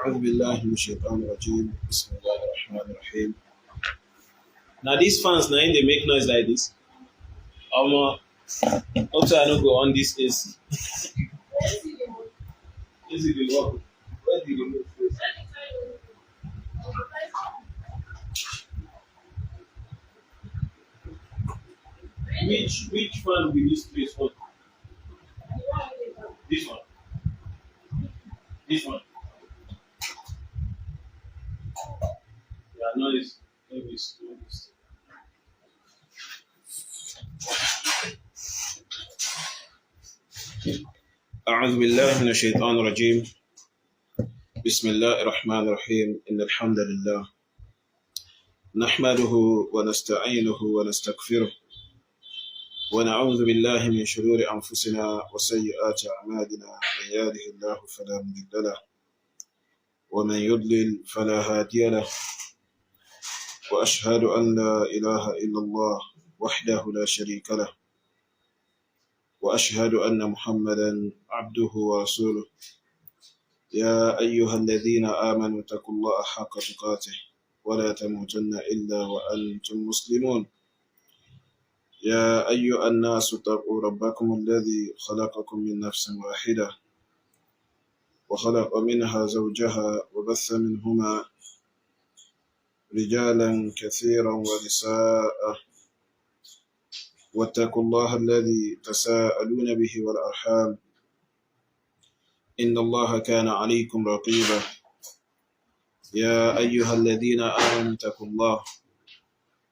أعوذ بالله من الشيطان الرجيم. بسم الله الرحمن الرحيم. Now these fans now they make noise like this. Also I no go on this AC. AC dey work. Where the remote face? Which fan be this place on? This one. This one. Yeah, noise. Maybe it's noise. أعوذ بالله من الشيطان الرجيم. بسم الله الرحمن الرحيم. إن الحمد لله نحمده ونستعينه ونستغفره ونعوذ بالله من شرور أنفسنا وسيئات أعمالنا. من يهده الله فلا مضل له ومن يضلل فلا هادي له، وأشهد أن لا إله إلا الله وحده لا شريك له، وأشهد أن محمدا عبده ورسوله. يا أيها الذين آمنوا اتقوا الله حق تقاته ولا تموتن إلا وأنتم مسلمون. يا أيها الناس اتقوا ربكم الذي خلقكم من نفس واحدة وخلق منها زوجها وبث منهما رجالا كثيرا ونساء، واتقوا الله الذي تساءلون به والأرحام إن الله كان عليكم رقيبا. يا أيها الذين آمنوا اتقوا الله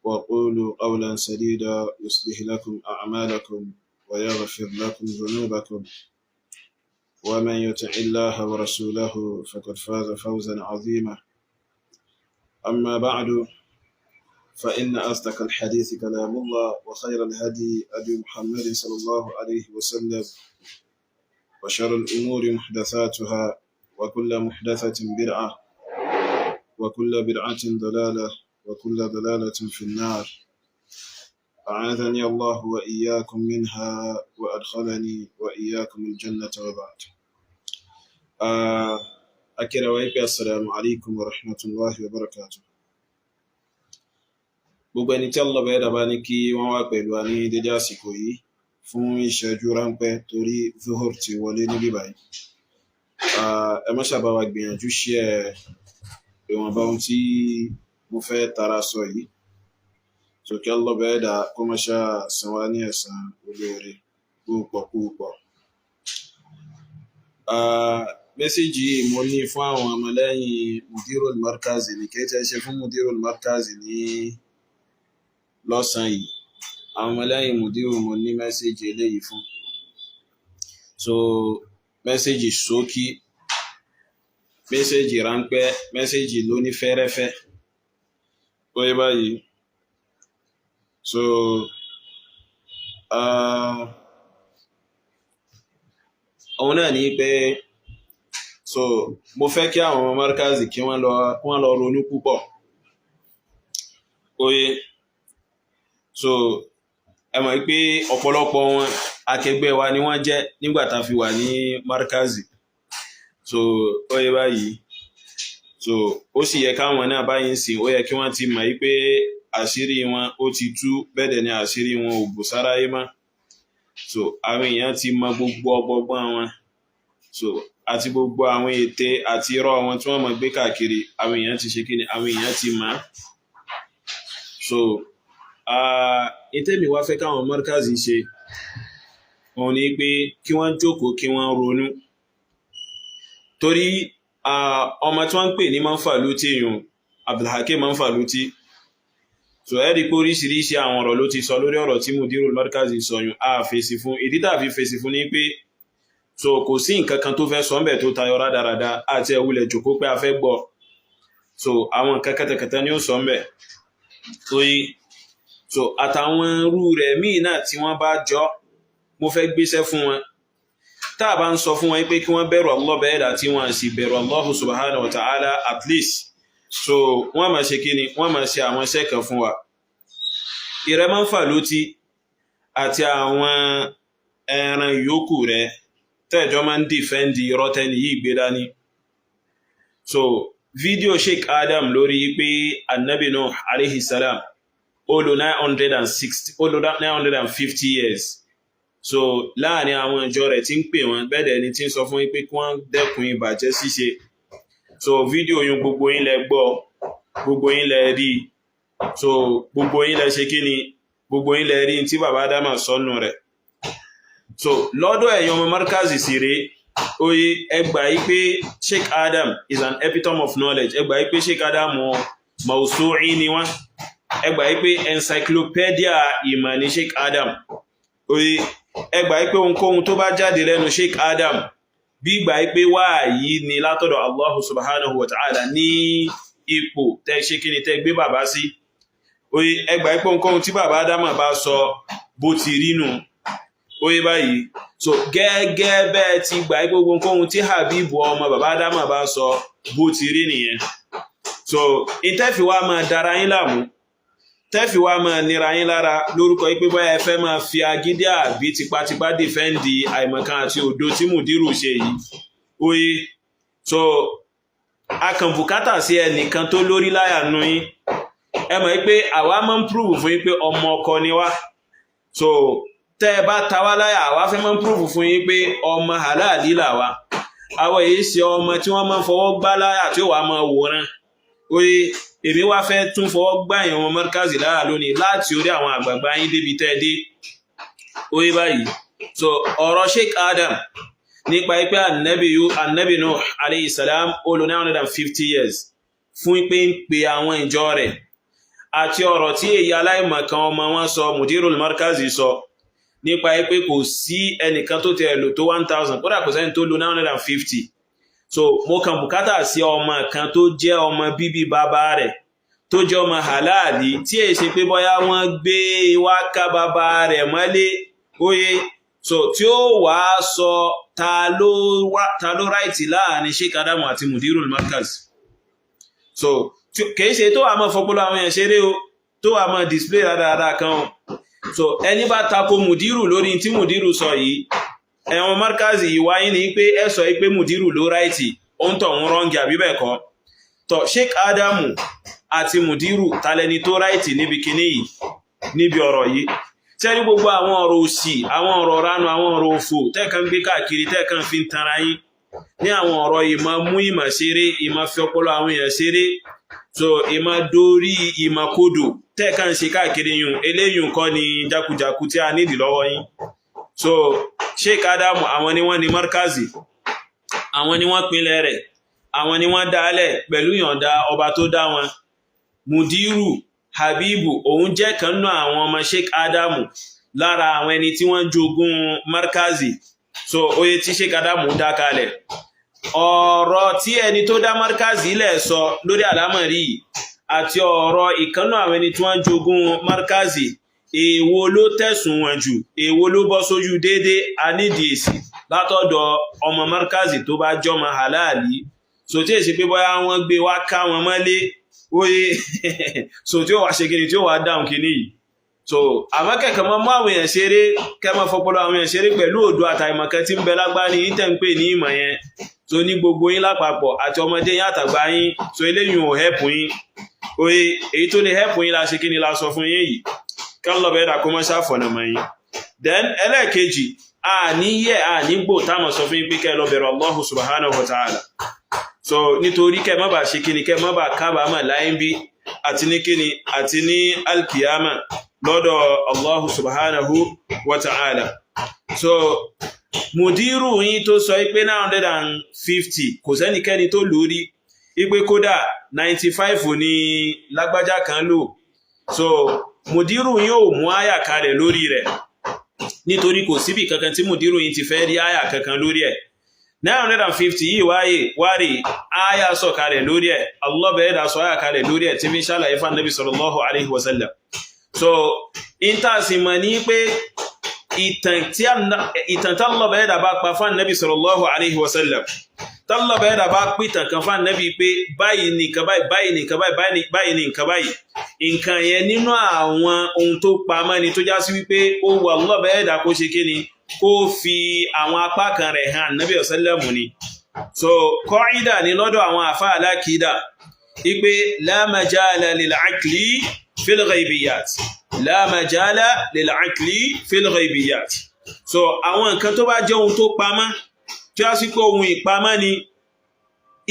وقولوا قولا سديدا يصلح لكم أعمالكم ويغفر لكم ذنوبكم، ومن يطع الله ورسوله فقد فاز فوزا عظيما. أما بعد، فإن أصدق الحديث كلام الله، وخير الهدي هدي محمد صلى الله عليه وسلم، وشر الأمور محدثاتها، وكل محدثة بدعة، وكل بدعة ضلالة، وكل ضلالة في النار. أعاذني الله وإياكم منها وأدخلني وإياكم الجنة. وبعد، أكرا وإيبي السلام عليكم ورحمة الله وبركاته. Gbogbo ẹni tí Allah bá bá ní kí wọ́n wà pẹ̀lú wa ní dédé àsìkò yìí fún ìṣẹ́jú ráńpẹ́, torí zuhur ti wọlé níbí báyìí, ẹ má ṣàbá wa gbìyànjú share ìwọ̀nba ohun tí mo fẹ́ tara sọ yìí. So kí Allah bá dà kó má ṣáà san wá ní ẹ̀san olóore púpọ̀ púpọ̀. Message yìí mo ní fún àwọn ọmọlẹ́yìn Mudirul Markaz ní, kí ẹ ṣe fún Mudirul Markaz ní lọ́sàn yìí. Àwọn ọmọlẹ́yìn Mudiru mo ní message eléyìí fún. So message ṣókí, message ráńpẹ́, message lóní fẹ́rẹ́fẹ́. Ó yé báyìí. So òun náà ní pé, so mo fẹ́ kí àwọn ọmọ Markazi kí wọ́n lọ ronú púpọ̀. Ó yé. So ẹ mọ̀ pé ọ̀pọ̀lọpọ̀ wọn, akẹgbẹ́ wa ni wọ́n jẹ́ nígbà tá fi wà ní Markazi. So ó yé báyìí. So ó sì yẹ káwọn náà báyìí ń sìn, ó yẹ kí wọ́n ti mọ̀ pé àṣírí wọn ó ti tú. Bẹ́ẹ̀ dẹ̀ ni àṣírí wọn ò bò sáráyé mọ́. So àwọn èèyàn ti mọ gbogbo ọgbọgbọ́n wọn, so àti gbogbo àwọn ète àti irọ́ wọn tí wọ́n mọ̀ gbé káàkiri. Àwọn èèyàn ti ṣe kí ni, àwọn èèyàn ti mọ̀. So ìtẹ́mi wá fẹ́ káwọn Markazi ṣe òun ni pé kí wọ́n jókòó, kí wọ́n ronú, torí ọmọ tí wọ́n ń pè ní Manfaluti yùn, Abdulhakeem Manfaluti. So ẹ́ rí pé oríṣiríṣi àwọn ọ̀rọ̀ ló ti sọ lórí ọ̀rọ̀ tí Mudirul Markazi sọ yùn. A fèsì fún. Ìdí tá fi fèsì fún ni pé, so kò sí nǹkan kan tó fẹ́ sọ ńbẹ̀ tó tayọ rádaràda àti ẹ̀wulẹ̀ jòkó pé a fẹ́ gbọ́. So àwọn nǹkan kẹtẹkẹtẹ ni ó sọ ńbẹ̀ torí, so àtàwọn irú rẹ̀ míì náà tí wọ́n bá jọ, mo fẹ́ gbéṣẹ́ fún wọn. Tá a bá ń sọ fún wọn pé kí wọ́n bẹ̀rù Allah bẹ́ẹ̀dà, tí wọ́n sì bẹ̀rù Allah subhanahu wa ta'ala, at least, so wọ́n máa ṣe kíni, wọ́n máa ṣe àwọn iṣẹ́ kan fún wa. Ìrẹ́ Manfaluti àti àwọn ẹran yòókù rẹ̀ tẹ́ẹ̀jọ́ máa ń defend irọ́ tẹ́ni yìí gbé dání. So fídíò Sheikh Adam lórí pé Annabi Nuh alayhi salam ó lò 960, ó lò 950 years, so láàrin àwọn ìjọ rẹ̀ tí ń pè wọ́n, bẹ́ẹ̀ ni tí ń sọ fún yín pé kí wọ́n dẹ́kun ìbàjẹ́ ṣíṣe. So fídíò yún, gbogbo yín lẹ gbọ́, gbogbo yín lẹ rí. So gbogbo yín lẹ ṣe kí ni, gbogbo yín lẹ rí tí bàbá Ádámà sọnù rẹ̀. So lọ́dọ̀ ẹ̀yin ọmọ Markazi sì rèé, oye, ẹ gbà yí pé Sheikh Adam is an epitome of knowledge. Ẹ gbà yí pé Sheikh Adam mawsu'i ni wọ́n. Ẹ gbà yí pé encyclopedia ìmọ̀ ni Sheikh Adam. Oye, ẹ gbà yí pé ohunkóhun tó bá jáde lẹ́nu Sheikh Adam, bí gbà yí pé wáàyí ni látọ̀dọ̀ Allahu subhanahu wa ta'ala ní ipò tẹ́ ṣe kí ni tẹ́ gbé bàbá sí. Oye, ẹ gbà yí pé ohunkóhun tí bàbá Ádámà bá sọ, bó ti rí nù. Oye báyìí. So gẹ́gẹ́ bẹ́ẹ̀ ti gbà yí pé ohunkóhun tí Habibu ọmọ bàbá Ádámà bá sọ, bó ti rí nìyẹn. So ìtẹ́fì wa máa dara yín láàmú, tẹ́fì wa máa nira yín lára lórúkọ yí pé bóyá ẹ fẹ́ máa fi agídí àbí tipátipá defend àìmọ̀kan àti òdo tí mùdírù ṣe yìí. Oye, so a kàn bùkátà sí ẹnìkan tó lórí láyà nù yín. Ẹ mọ̀ pé àwa máa ń prove fún yín pé ọmọ ọkọ ni wá. So tẹ́ ẹ bá ta wá láyà, àwa fẹ́ máa ń prove fún yín pé ọmọ halali là wá. Àwọn èyí ṣe ọmọ tí wọ́n máa ń fọwọ́ gbá láyà tí ó wàá máa wòran. Oye, èmi wá fẹ́ tún fọwọ́ gbá yẹn wọn Markazi láyà lónìí, láti orí àwọn àgbààgbà yín débi tẹ́ ẹ dé. Oye báyìí. So ọ̀rọ̀ Sheikh Adam nípa pé Annabi Nuh alayhi salam ó lò 950 years fún pé ń pe àwọn ìjọ rẹ̀, àti ọ̀rọ̀ tí èyí aláìmọ̀kan ọmọ wọn sọ, Mudirul Markazi sọ nípa pé kò sí ẹnìkan tó tẹ̀ lò tó 1000, kódà kò sẹ́ni tó lò 950. So mo kàn bùkátà sí ọmọ kan tó jẹ́ ọmọ bíbí bàbá rẹ̀, tó jẹ́ ọmọ halali, tí èyí ṣe pé bóyá wọ́n gbé wá ká bàbá rẹ̀ mọ́lé. Oye, so tí ó wàá sọ ta ló right láàrin Sheikh Adamu àti Mudirul Markaz. So kìí ṣe tó wà mọ́ fọpọlọ àwọn èèyàn ṣeré o, tó wà mọ́ display dáadáa kan o. So ẹni bá tako Mudiru lórí tí Mudiru sọ yìí, ẹ̀wọ̀n Markazi yìí wáyé ní pé ẹ sọ pé Mudiru ló right, ó ń tọ̀ ń wrong, àbí bẹ́ẹ̀ kọ́? Tọ̀, Sheikh Adamu àti Mudiru, talẹni tó right níbi kíní yìí, níbi ọ̀rọ̀ yìí? Tẹ́rí gbogbo àwọn ọ̀rọ̀ òsì, àwọn ọ̀rọ̀ ránú, àwọn ọ̀rọ̀ òfò tẹ́ẹ̀kan gbé káàkiri, tẹ́ẹ̀kan fi ń tanra yín ní àwọn ọ̀rọ̀ ìmọ̀ mú ìmọ̀ ṣeré, ìmọ̀ fi ọpọlọ àwọn èèyàn ṣeré, so ìmọ̀ dórí ìmọ̀ kodò tẹ́ẹ̀kan ṣe káàkiri yùn, eléyìí kọ́ ni jákujàku tí a nídìí lọ́wọ́ yín. So Sheikh Adamu, àwọn ni wọ́n ní Markazi, àwọn ni wọ́n pinlẹ̀ rẹ̀, àwọn ni wọ́n dálẹ̀ pẹ̀lú yọ̀ǹda ọba tó dá wọn. Mudiru Habibu, òun jẹ́ kan nínú àwọn ọmọ Sheikh Adamu, lára àwọn ẹni tí wọ́n jogún Markazi, so oye, tí Sheikh Adamu dá kalẹ̀. Ọ̀rọ̀ tí ẹni tó dá Markazi lẹ̀ sọ lórí àlámọ̀rí yìí àti ọ̀rọ̀ ìkànnà àwọn ẹni tí wọ́n jogún Markazi, èwo ló tẹ̀sùn wọn jù? Èwo ló bọ́ sójú déédé? A nídìí èsì látọ̀dọ̀ ọmọ Markazi tó bá jọmọ halali, so tí èsì pé bóyá wọ́n gbé wá ká wọn mọ́lé. Oye, so tí ó wà ṣe kíni, tí ó wà dáhùn kíní yìí. So àmọ́ kẹ̀kẹ́ mọ́ mú àwọn èèyàn ṣeré, kẹ́ mọ́ fọpọlọ àwọn èèyàn ṣeré pẹ̀lú òdo àtàìmọ̀kan tí ń bẹ lágbárí yín tẹ̀ ń pè ní ìmọ̀ yẹn. So ní gbogbo yín lápapọ̀, àti ọmọdé yín àtàgbà yín, so eléyìí ò help yín. Oye, èyí tó lè help yín la ṣe kíni la sọ fún yín yìí. Kálọ̀ bẹ́ẹ̀ dà kó mọ́ ṣàfọ̀nà mọ́ yín. Then ẹlẹ́ẹ̀kejì, àní yẹ àní gbò táwọn sọ fún yín pé kẹ́ lọ bẹ̀rù Allahu subhanahu wa ta'ala. So nítorí kẹ́ má bàa ṣe kíni, kẹ́ má bàa kábàámà láyé bí àti ní kíni àti ní alkiyama lọ́dọ̀ Allahu subhanahu wa ta'ala. So mùdírù yín tó sọ pé 950, kò sẹ́nikẹ́ni tó lórí ipé kódà 95 ní lágbájá kan lò. So mùdírù yín ò mú àyà kalẹ̀ lórí rẹ̀, nítorí kò síbì kankan tí mùdírù yín ti fẹ́ rí àyà kankan lórí ẹ̀. 950 yìí wáyé wárí, àyà sọ kalẹ̀ lórí ẹ̀. Allah bẹ̀rẹ̀ dà sọ àyà kalẹ̀ lórí ẹ̀ tí fi ń ṣàlàyé fún Nabi sallallahu alaihi wasallam. So intansimọ̀ ní pé ìtàn tálọ̀ bẹ̀rẹ̀ dà bá pa fún Nabi sallallahu alaihi wasallam, tálọ̀ bẹ̀rẹ̀ dà bá pìtàn kan fún Nabi pé báyìí ní nǹkan báyìí, báyìí ní nǹkan báyìí, báyìí ní nǹkan báyìí, nǹkan yẹn nínú àwọn ohun tó pamọ́ ni, tó já sí wípé ó wà Allah bẹ̀rẹ̀ dà kó ṣe kí ni, kó fi àwọn apá kan rẹ̀ hàn Nabi sallallahu ni. So kọ́ídà ní lọ́dọ̀ àwọn àfá alákìídà ipé la majala lil aqli fil ghaibiyat, la majala lil aqli fil ghaibiyat. So àwọn nǹkan tó bá jẹ́ ohun tó pamọ́, tí a sì pé ohun ìpamọ́ ni,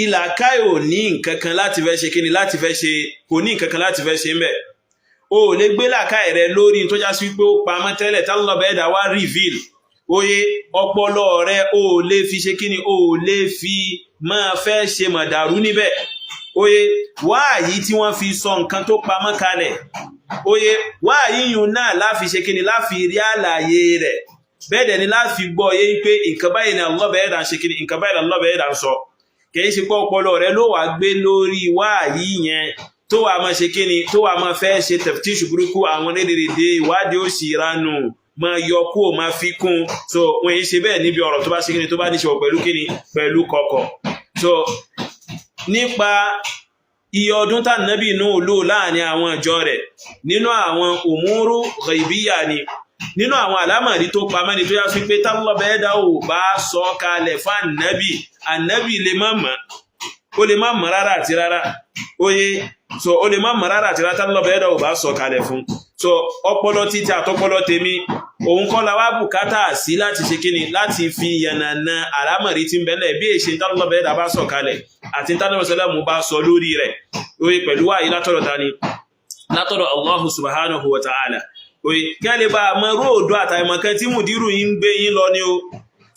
ìlàkàì ò ní nǹkan kan láti fẹ́ ṣe kíni, láti fẹ́ ṣe, kò ní nǹkan kan láti fẹ́ ṣe ń bẹ̀. O ò lè gbé làkàì rẹ lórí tó já sí pé ó pamọ́ tẹ́lẹ̀ tálọ́bẹ̀ ẹ̀dá wá reveal. Oye, ọpọlọ rẹ o lè fi ṣe kíni, o lè fi máa fẹ́ ṣe mọ̀dàrú níbẹ̀. Oye, wáàyí tí wọ́n fi sọ nǹkan tó pamọ́ kalẹ̀, oye, wáàyí yùn náà láfi ṣe kíni, láfi rí àlàyé rẹ̀. Bẹ́ẹ̀ dẹ̀ ni láfi gbọ́ yé pé nǹkan báyìí ni Allah bẹ́ẹ̀ dà ń ṣe kíni, nǹkan báyìí ni Allah bẹ́ẹ̀ dà ń sọ. Kìí ṣe pé ọpọlọ rẹ ló wà gbé lórí wáàyí yẹn tó wà máa ṣe kíni, tó wà máa fẹ́ ṣe taftish burúkú, àwọn rédèrèdè ìwádìí òsì ìranù, máa yọ kó máa fi kún. So wọ́n yìí ṣe bẹ́ẹ̀ níbi ọ̀rọ̀ tó bá ṣe kíni, tó bá níṣe pẹ̀lú kíni, pẹ̀lú kọ̀kọ̀. So nípa iye ọdún tá Nábì Nuhu lò láàrin àwọn ìjọ rẹ̀, nínú àwọn umuru ghaibiyya ni, nínú àwọn àlámọ̀rí tó pamọ́ ni, tó yá sí pé tálọ́bẹ̀ẹ́dá ò bá sọ kalẹ̀ fún ànábì, ànábì lè má mọ̀, ó lè má mọ̀ rárá àti rárá. Oye, so ó lè má mọ̀ rárá àti rárá tálọ́bẹ̀ẹ́dá ò bá sọ kalẹ̀ fún. So ọpọlọ títí àtọpọlọ tèmi, òun kọ́ la wá bùkátà sí láti ṣe kíni, láti fi yànnàna àlámọ̀rí tí ń bẹ́lẹ̀ bí èṣe tálọ́bẹ̀ẹ́dá bá sọ kalẹ̀ àti tálọ́bẹ̀ẹ́sọ́lẹ́mù bá sọ lórí rẹ̀. Oye, pẹ̀lú wáyé látọ̀dọ̀ ta ni? Látọ̀dọ̀ Allahu subhanahu wa ta'ala. Oye, kí a lè bá mọ róòdù àtàìmọ̀ kan tí mùdírù yín ń gbé yín lọ ní o.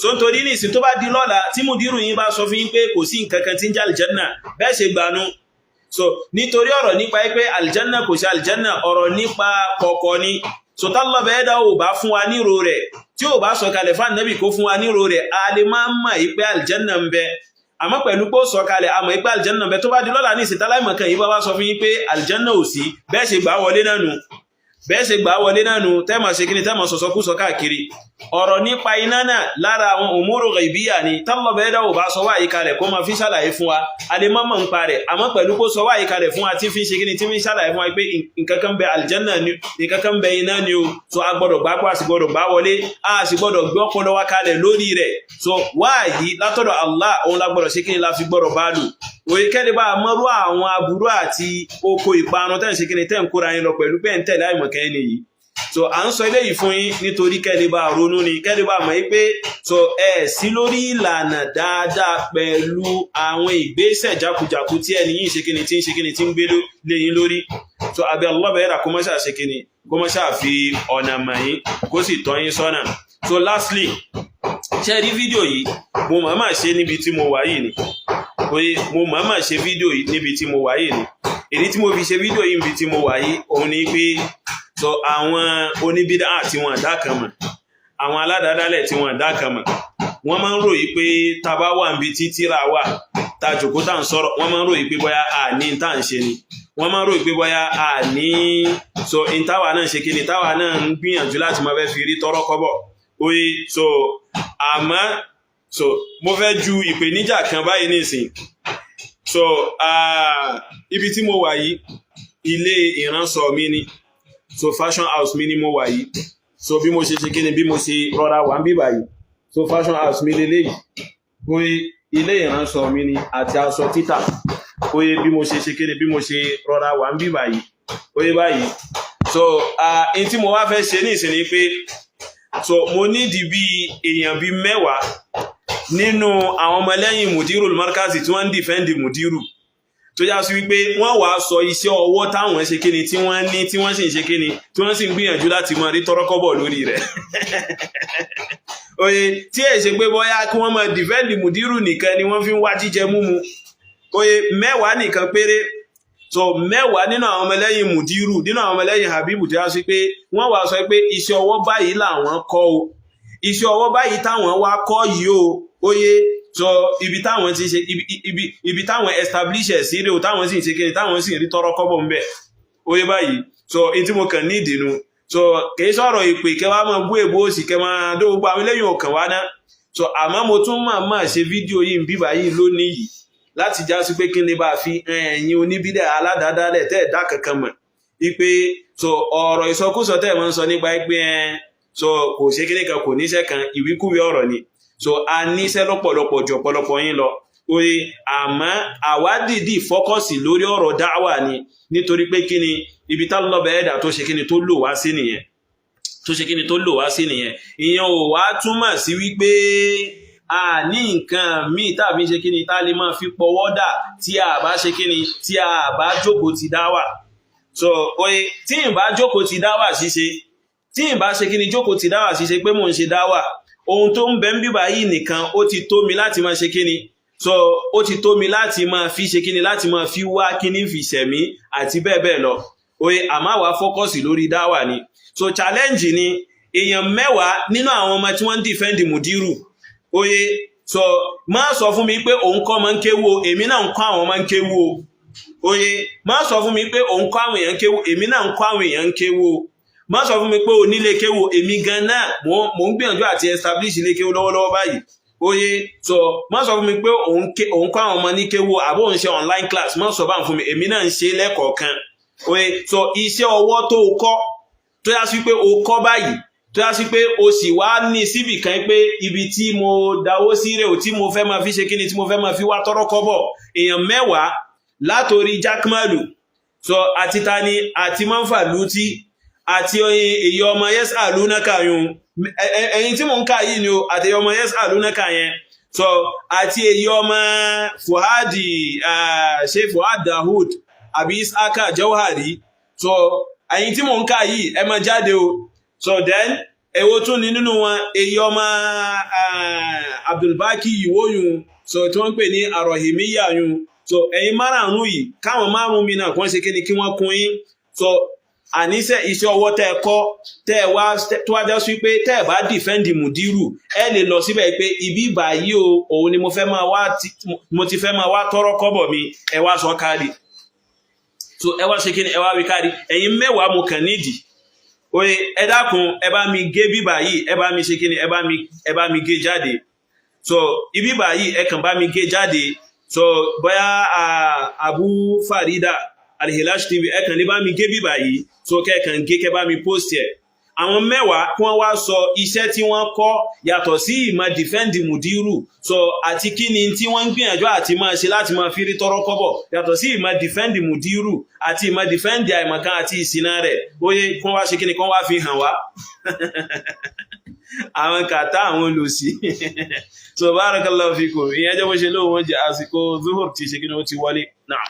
So ń torí nìsín, tó bá di lọ́la tí mùdírù yín bá sọ fún yín pé kò sí nǹkan kan tí ń jẹ́ àlìjẹ́nà, bẹ́ẹ̀ ṣe gbanú. So nítorí ọ̀rọ̀ nípa pé àlìjẹ́nà kò sí àlìjẹ́nà, ọ̀rọ̀ nípa kọ̀kọ̀ ni. So tálọ́bẹ̀ ẹ̀dá ò bá fún wa níro rẹ̀, tí ò bá sọ kalẹ̀ fún ànábì kó fún wa níro rẹ̀, a lè máa mọ̀ yí pé àlìjẹ́nà ń bẹ. Àmọ́ pẹ̀lú pé ó sọ kalẹ̀, àmọ́ yí pé àlìjẹ́nà ń bẹ. Tó bá di lọ́la ní ìsìn, táláìmọ̀ kan yìí bá wá sọ fún yín pé àlìjẹ́nà ò sí, bẹ́ẹ̀ ṣe gbà wọlé náà nù, bẹ́ẹ̀ ṣe gbà wọlé náà nù, tẹ́mọ̀ ṣe kíni, tẹ́mọ̀ sọ̀sọ́kú sọ káàkiri. Ọ̀rọ̀ nípa iná náà, lára àwọn umuru ghaibiyya ni. Tálọ́bẹ̀ẹ́dá ò bá sọ wáyé kalẹ̀ kó máa fi ṣàlàyé fún wa, a lè mọ́mọ̀ ń pa rẹ̀. Àmọ́ pẹ̀lú kó sọ wáyé kalẹ̀ fún wa, tí fi ń ṣe kíni, tí fi ń ṣàlàyé fún wa pé nǹkan kan bẹ àlìjẹ́nà ni, nǹkan kan bẹ iná ni o. So a gbọ́dọ̀ gbà pé a sì gbọ́dọ̀ gbà wọlé, a sì gbọ́dọ̀ gbé ọpọlọ wa kalẹ̀ lórí rẹ̀. So wáyé látọ̀dọ̀ Allah, òun la gbọ́dọ̀ ṣe kíni, la fi gbọ́dọ̀ bá lò. Òye, kẹ́lẹ́ bá mọ́rú àwọn aburú àti oko ìparun tẹ́ ń ṣe kíni, tẹ́ ń kóra yín lọ pẹ̀lú pé ń tẹ̀lé àìmọ̀kẹ́ ẹni yìí. So à ń sọ eléyìí fún yín nítorí kẹ́lẹ́ bá ronú ni, kẹ́lẹ́ bá mọ̀ pé so ẹ sí lórí ìlànà dáadáa pẹ̀lú àwọn ìgbésẹ̀ jákujàku tí ẹni yìí ṣe kíni, tí ń ṣe kíni, tí ń gbé lé yín lórí. So àbí Allah bẹ̀rẹ̀ kó má ṣáà ṣe kíni, kó má ṣáà fi ọ̀nà mọ̀ yín, kó sì tọ́ yín sọ́nà. So lastly, ṣe rí fídíò yìí, mo máa máa ṣe níbi tí mo wà yìí ni. Oye, mo máa máa ṣe fídíò yìí níbi tí mo wà yìí ni. Èdè tí mo fi ṣe fídíò yìí níbi tí mo wà yìí, òun ni pé so àwọn oníbídà tí wọ́n dá kan mọ̀, àwọn aládàádálẹ̀ tí wọ́n dá kan mọ̀, wọ́n máa ń ròyìn pé tá bá wà níbi tí tíra wà, tá jòkó, tá ń sọ̀rọ̀, wọ́n máa ń ròyìn pé bóyá a ní tá ń ṣe ni. Wọ́n máa ń ròyìn pé bóyá a ní so in táwa náà ṣe kí ni, táwa náà ń gbìyànjú láti máa fẹ́ fi rí tọ́rọ́ kọ́bọ̀. Oye, so àmọ́ so mo fẹ́ ju ìpèníjà kan báyìí nísìn. So ibi tí mo wà yìí, ilé ìránṣọ mi ni. So fashion house mi ni mo wà yìí. So bí mo ṣe ṣe kíni, bí mo ṣe rọra wà ń bí báyìí, so fashion house mi leléyìí. Oye, ilé ìránṣọ mi ni àti aṣọ títà. Oye, bí mo ṣe ṣe kíni, bí mo ṣe rọra wà ń bí báyìí, oye báyìí. So in tí mo wá fẹ́ ṣe ní ìsìn ni pé so mo nídìí bí èèyàn bí 10 nínú àwọn ọmọlẹ́yìn Mudirul Markazi tí wọ́n ń defend Mudiru, tó já sí wípé wọ́n wàá sọ iṣẹ́ ọwọ́ táwọn ṣe kíni, tí wọ́n ní, tí wọ́n sì ń ṣe kíni, tí wọ́n sì ń gbìyànjú láti mọ rí tọ́rọ́kọ́bọ̀ lórí rẹ̀. Oye, tí ẹ̀ ṣe pé bóyá kí wọ́n máa defend Mudiru nìkan ni wọ́n fi ń wá jíjẹ múmu. Oye, 10 nìkan péré. So 10 nínú àwọn ọmọlẹ́yìn Mudiru, nínú àwọn ọmọlẹ́yìn Habibu, tí wọ́n sọ pé wọ́n wàá sọ pé iṣẹ́ ọwọ́ báyìí làwọn kọ́ o, iṣẹ́ ọwọ́ báyìí táwọn wá kọ́ yìí o. Oye, so ibi táwọn ti ṣe, ibi táwọn establish ẹ̀ sí rè o, táwọn sì ń ṣe kíni, táwọn sì ń rí tọ́rọ́ kọ́bọ̀ ń bẹ̀. Oye báyìí. So in tí mo kàn ní ìdìnnú, so kìí sọ̀rọ̀ ìpè kẹ wá máa bú èbó òsì kẹ máa dó gbogbo àwọn eléyìí ọkàn wá ná. So àmọ́ mo tún máa máa ṣe fídíò yìí ń bíbá yìí lónìí yìí láti já sí pé kí ni bá fi ẹ̀yin oníbídẹ̀ aládàádálẹ̀ tẹ́ ẹ̀ dá kankan mọ̀ wípé so ọ̀rọ̀ ìsọkúsọ tẹ́ ẹ̀ máa ń sọ nípa pé ẹ so kò ṣe kíní kan, kò níṣẹ́ kan, ìwíkúwí ọ̀rọ̀ ni. So a níṣẹ́ lọ́pọ̀lọpọ̀ ju ọ̀pọ̀lọpọ̀ yín lọ. Oye, àmọ́ àwa dìídì focus lórí ọ̀rọ̀ dáwà ni, nítorí pé kí ni ibi tá lọ́bẹ̀ ẹ̀dà tó ṣe kí ni tó lò wá sí nìyẹn, tó ṣe kí ni tó lò wá sí nìyẹn. Ìyẹn ò wá túmọ̀ sí wípé a ní nǹkan míì tàbí ṣe kí ni tá lè máa fi pọwọ́ dà tí a bá ṣe kí ni tí a bá jókòó ti dáwà. So oye, tí n bá jókòó ti dáwà ṣíṣe, tí n bá ṣe kí ni jókòó ti dáwà ṣíṣe pé mò ń ṣe dáwà, ohun tó ń bẹ ń bíbà yìí nìkan, ó ti tó mi láti máa ṣe kí ni. So ó ti tó mi láti máa fi ṣe kí ni, láti máa fi wá kí ni fi ṣẹ̀mí àti bẹ́ẹ̀ bẹ́ẹ̀ lọ. Oye, àmọ́ àwa focus lórí dáwà ni. So challenge ni, èèyàn 10 nínú àwọn ọmọ tí wọ́n ń defend mùdírù. Oye, so má sọ fún mi pé òun kọ́ máa ń kéwú, èmi náà ń kọ́ àwọn máa ń kéwú o. Oye, má sọ fún mi pé òun kọ́ àwọn èèyàn kéwú, èmi náà ń kọ́ àwọn èèyàn kéwú o. Má sọ fún mi pé onílé kéwú, èmi gan náà mò ń gbìyànjú àti establish ilé kéwú lọ́wọ́lọ́wọ́ báyìí. Oye, so má sọ fún mi pé òun kọ́ àwọn ọmọ ní kéwú àbó òun ṣe online class, má sọ bá ń fún mi, èmi náà ń ṣe lẹ́kọ̀ọ̀kan. Oye, so iṣẹ́ ọwọ́ tó o kọ́, tó yá sí pé o kọ́ báyìí, tó yá sí pé o sì wá ní síbì kan pé ibi tí mo dáwó sí rẹ̀ o, tí mo fẹ́ máa fi ṣe kíni, tí mo fẹ́ máa fi wá tọ́rọ́ kọ́bọ̀, èèyàn 10 látorí Jákmálù, so àti tani, àti Manfaluti, àti èyí ọmọ yes alúnákà yun, ẹ̀yin tí mò ń kà yìí ni o, àti èyí ọmọ yes alúnákà yẹn, so àti èyí ọmọ Fuhadi, ṣe Fuhad Dahud àbí Isaka Jawhari. So ẹ̀yin tí mò ń kà yìí, ẹ máa jáde o. So then, èwo tún ni nínú wọn? Èyí ọmọ Abdulbaki ìwóyún, so tí wọ́n ń pè ní Arohimiya yun. So ẹ̀yin márààrún yìí, káwọn márùn mi náà kàn ṣe kí ni kí wọ́n kún yín. So àníṣe iṣẹ́ ọwọ́ tẹ́ ẹ kọ́, tẹ́ ẹ wá tó wá já sí pé tẹ́ ẹ bá defend mùdírù, ẹ lè lọ síbẹ̀ pé ibi báyìí o, òun ni mo fẹ́ máa wá, mo ti fẹ́ máa wá tọ́rọ́ kọ́bọ̀ mi. Ẹ wá sọ káàdì. So ẹ wá ṣe kí ni, ẹ wá wí káàdì. Ẹ̀yin 10 mo kàn nídìí. Oye, ẹ dákun, ẹ bá mi gé bíbà yìí, ẹ bá mi ṣe kí ni, ẹ bá mi gé jáde. So ibi báyìí, ẹ kàn bá mi gé jáde. So bóyá Abu Farida Alhilash TV, ẹ kàn ní bá mi gé bíbà yìí. So kẹ́ẹ̀kàn gé, kẹ́ bá mi post ẹ̀. Àwọn 10 kí wọ́n wá sọ iṣẹ́ tí wọ́n kọ́ yàtọ̀ sí ìmọ̀ defend mùdírù, so àti kí ni tí wọ́n ń gbìyànjú àti máa ṣe láti máa fi rí tọ́rọ́ kọ́bọ̀ yàtọ̀ sí ìmọ̀ defend mùdírù àti ìmọ̀ defend àìmọ̀kan àti ìsìnà rẹ̀. Bóyé kí wọ́n wá ṣe kí ni, kí wọ́n wá fi hàn wá àwọn kàtá àwọn olùsí. So barakallahu fikum. Ìyẹn jẹ́ bó ṣe lóun. Oúnjẹ àsìkò zuhur ti ṣe kí ni, ó ti wọlé náà.